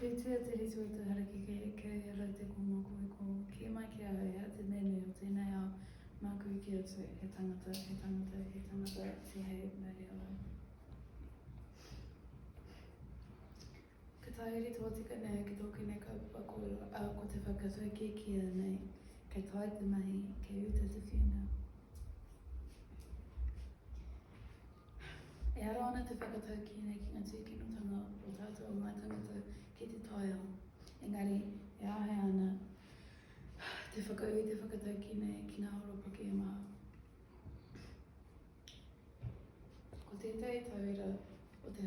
Whitia te rito i te harakeke, kei raro te kōmako i Kī mai ki ahau, he aha te mea nui o tēnei ao, māku i kī atu, he tangata, he tangata, he tangata, tihei mauri ora. Ka tāhuri tōtika nei ki tōku nei kaupapa kōrero, ā, ko te whakataukī ki a nei, kei tae te mahi, kei uta te whiunga. E aro ana te whakataukī nei ki ngā tūkinotanga o tātou o ngāi tangata ki te taiao, engari e āhei ana te whakaū i te whakataukī nei ki ngā horopaki e maha. Ko tētahi tauira o te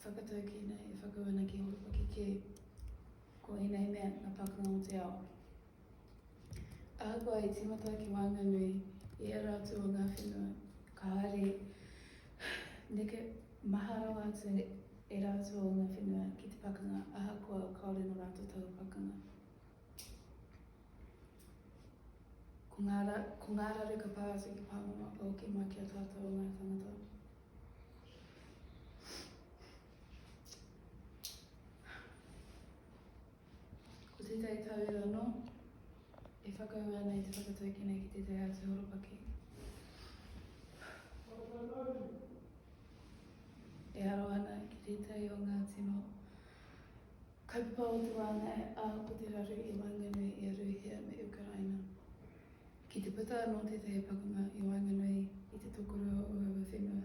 whakataukī nei e whakau ana ki horopaki kē, ko ēnei mea ngā pakanga o te ao. Ahakoa i tīmata ki waenganui i ērā atu o ngā whenua, ka haere neke maha rawa atu ērā atu o ngā whenua ki te pakanga ahakoa kāore nō rātou taua pakanga. Ko ngā, ra, ko ngā raru ka pā atu ki pāmamao ka hoki mai ki a tātou o ngāi tangata. Ko tētahi tauira anō e whakaū ana i te whakataukī nei ki tētahi atu horopaki. E aro ana ki tētahi o ngā tino kaupapa o te wā nei, ā, ko te raru i waenganui i a Rūhia me Ukaraina. Ki te puta anō tētahi pakanga i waenganui i te tokorua o aua whenua,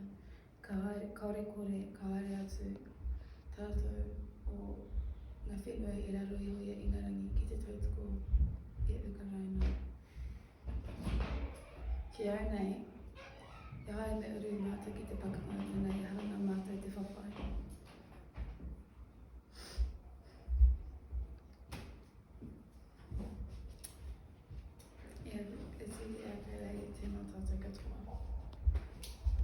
Ka haere, kāore kore, ka haere atu tātou o ngā whenua i raro iho i a Ingarangi ki te tautoko i a Ukaraina. Ki au nei, e haere me uru mātou ki te pakanga, mēnā ehara nā mātou te whawhai. E, e tī, e pērā i tēnā tātou katoa.